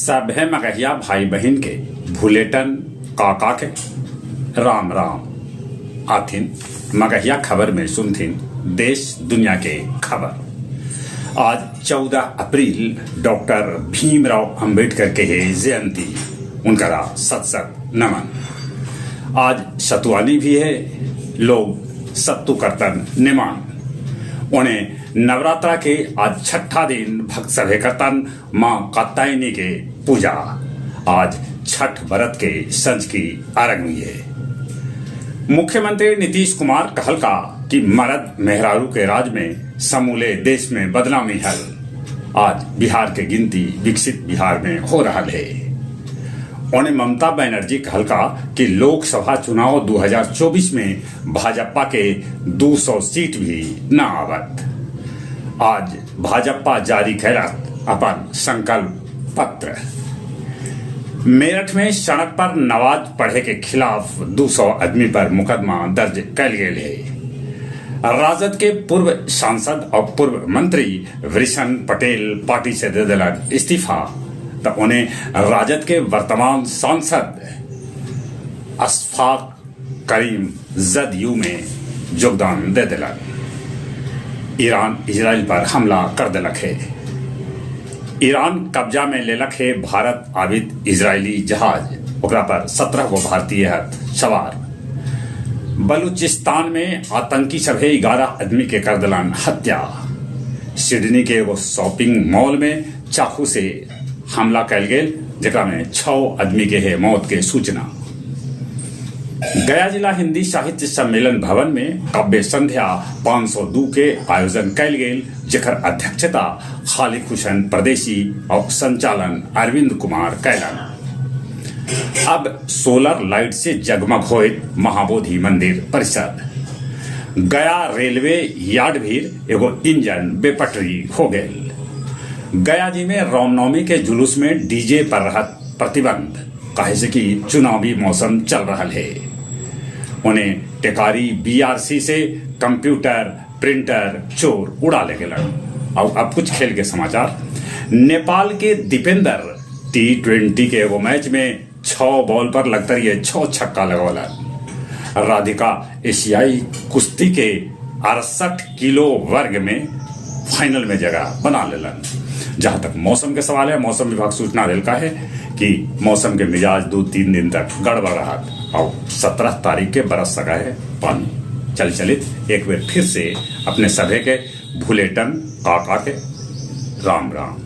सभे मगहिया भाई बहिन के भुलेटन काका के राम राम। आथिन मगहिया खबर में सुनथिन देश दुनिया के खबर। आज 14 अप्रैल डॉक्टर भीमराव अंबेडकर के है जयंती, उनकरा सत सत नमन। आज सतुआनी भी है, लोग सत्तू करतन निमान। उन्हें नवरात्रा के आज छठा दिन भक्त सभे करतन माँ कात्यायनी के पूजा। आज छठ व्रत के संझ की अर्घ भी है। मुख्यमंत्री नीतीश कुमार कहलका कि मरद मेहरारू के राज में समूले देश में बदनामी हल। आज बिहार के गिनती विकसित बिहार में हो रहा है। उन्हें ममता बनर्जी कहलका कि लोकसभा चुनाव 2024 में भाजपा के 200 सीट भी न आवत। आज भाजपा जारी कैलक अपन संकल्प पत्र। मेरठ में सड़क पर नमाज पढ़े के खिलाफ 200 आदमी पर मुकदमा दर्ज कैल गेल है। राजद के पूर्व सांसद और पूर्व मंत्री वृषण पटेल पार्टी से दे दिलक इस्तीफा, तो उन्हें राजद के वर्तमान सांसद अशफाक करीम जदयू में योगदान दे दिलक। ईरान इजराइल पर हमला कर दिलक है। ईरान कब्जा में लेलक है भारत आवित इजरायली जहाज, ओकरा पर 17 गो भारतीय हथ सवार। बलूचिस्तान में आतंकी सभे 11 आदमी के कर दिलन हत्या। सिडनी के एगो शॉपिंग मॉल में चाकू से हमला कैल गेल, जेकरा में 6 आदमी के है मौत के सूचना। गया जिला हिंदी साहित्य सम्मेलन भवन में काव्य संध्या 502 के आयोजन कैल गेल, जेकर अध्यक्षता खालिक हुसैन परदेसी और संचालन अरविंद कुमार कैलन। अब सोलर लाइट से जगमग होए महाबोधि मंदिर परिसर। गया रेलवे यार्ड भी एगो इंजन बेपटरी हो गए। गया जी में रामनवमी के जुलूस में डीजे पर रहत प्रतिबंध, काहे से कि चुनावी मौसम चल रहा है। उन्हें टेकारी बीआरसी से कंप्यूटर प्रिंटर चोर उड़ा ले गेलन। और अब कुछ खेल के समाचार। नेपाल के दीपेंद्र T20 के एगो मैच में 6 बॉल पर लगता रही 6 छक्का लगौलन। राधिका एशियाई कुश्ती के 68 किलो वर्ग में फाइनल में जगह बना लेलन। जहां तक मौसम के सवाल है, मौसम विभाग सूचना दिलका है कि मौसम के मिजाज 2-3 दिन तक गड़बड़ रहा और 17 तारीख के बरस सका है पानी। चल चलित एक बार फिर से अपने सभे के भुलेटन काका के राम राम।